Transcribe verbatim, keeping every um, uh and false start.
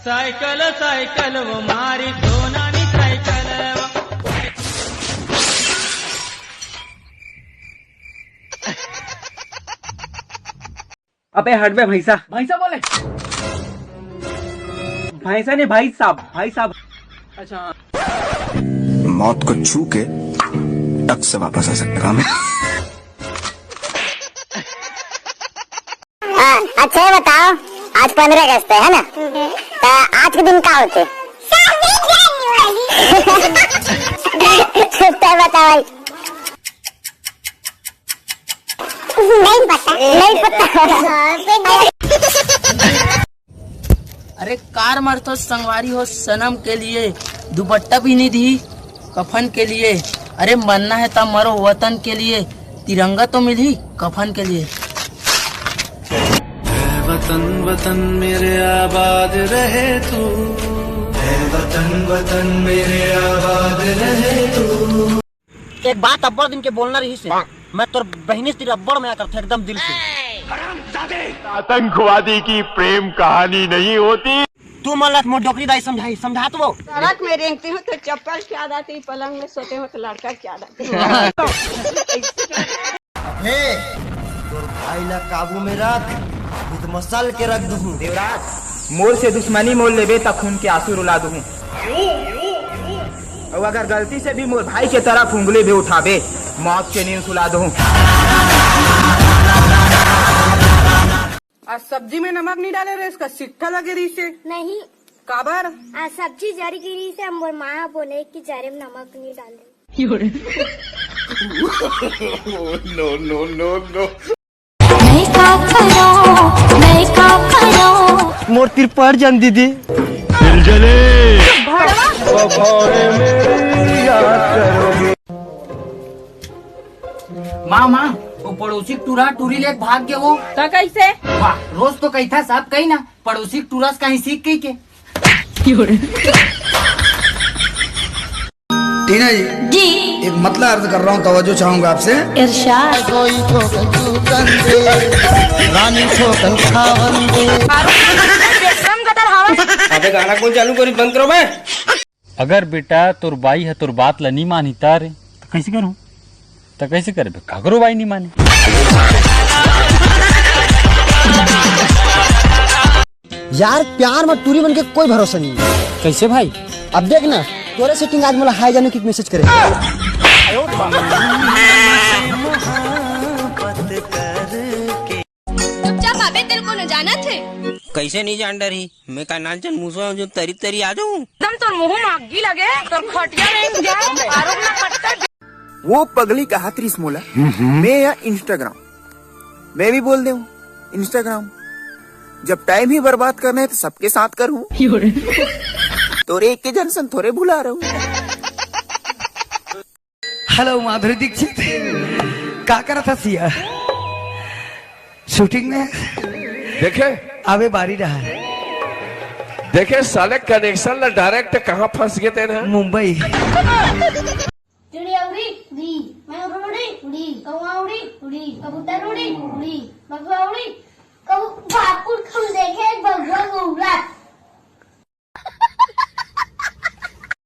Cycle, cycle वो मारी सोनानी cycle. अबे हट बे भैंसा। भैंसा बोले? भैंसा नहीं भाई साहब, भाई साहब। अच्छा, हाँ। मौत को छू के टक से वापस आ सकता हूँ मैं। हाँ, अच्छा ये बताओ, आज पंद्रह अगस्त है, है ना? तो आज के दिन का होते? छब्बीस जनवरी। तो बताओ भाई। नहीं पता, नहीं पता। अरे कार मरथो संगवारी हो सनम के लिए, दुपट्टा भी नहीं दी कफन के लिए। अरे मरना है तब मरो वतन के लिए, तिरंगा तो मिली कफन के लिए। है वतन, वतन मेरे आबाद रहे तू। है वतन, वतन मेरे आबाद रहे तू। एक बात अब्बड़ दिन के बोलना रहिस हे। मैं तोर बहिनी से तेरा अब्बड़ मया करथे एकदम दिल से। आतंकवादी की प्रेम कहानी नहीं होती। तू मन ला मोर डोकरी दाई समझाई, समझा तो वो। सड़क में रेंगती हूँ तो चप्पल क्या दाती, पलंग में सोते हो तो लड़का क्या दाती। अबे, तोर भाई ला काबू में रख, नहीं तो मसल के रख दूँ। देवराज, मोर से दुश्मनी मोल लेबे त खून के आंसू रुला दूँ। अउ अगर गलती से भी मोर भाई के तरफ उंगली भी उठाबे, मौत के नींद सुला दूँ। आज सब्जी में नमक नहीं डाले रहे, इसका सिक्का लगे रही से। नहीं। काबर? आज सब्जी जर गिरी से हम मोर माँ बोले कि जरे में नमक नहीं डाले। No, no, no, no। मैं का करो, मैं का करो। मोर तिर पड़ जान दीदी। माँ, माँ, वो पड़ोसी के टूरा टूरी ले भाग गए वो। तो कैसे? वाह, रोज तो कही था सब कही ना, पड़ोसी के टूरा से कहीं सीख गई के। टीना जी। जी। एक मतला अर्ज कर रहा हूँ, तवज्जो चाहूंगा आपसे। इरशाद। रानी ठोकन खावन दे। अबे गाना कौन चालू करी, बंद करो बे। अगर बेटा तोर बाई ह तोर बात ला नी मानी त रे। त कैसे करूँ? त कैसे करबे? काकरो बाई नी माने। यार, प्यार में टूरी मन के कोई भरोसा नहीं है। कैसे भाई? अब देख ना, तोरे सेटिंग आज मोला हाय जानू की मैसेज करे। चुपचाप आबे, तेल कोनो जानत हे? कैसे नहीं जान डरही? मैं का नानचन मूसवा हूँ जो तरी तरी आ जाऊँ? एकदम तोर मुंह में आगी लगे, तोर खटिया रेंग जाए, आरोप ना खट्टा। वो पगली कहा त्रिस मोला, मैं या Instagram, मैं भी बोल दे हूँ Instagram। जब टाइम ही बर्बाद करना है तो सबके साथ करूँ। तोरे एक के जन सन थोरे भुला रहूँ। हेलो माधुरी दीक्षित, का करत हस या? शूटिंग में देखे? आवे बारी रहा। देखे साले कनेक्शन ला डायरेक्ट कहाँ फंस गए थे ना? मुंबई।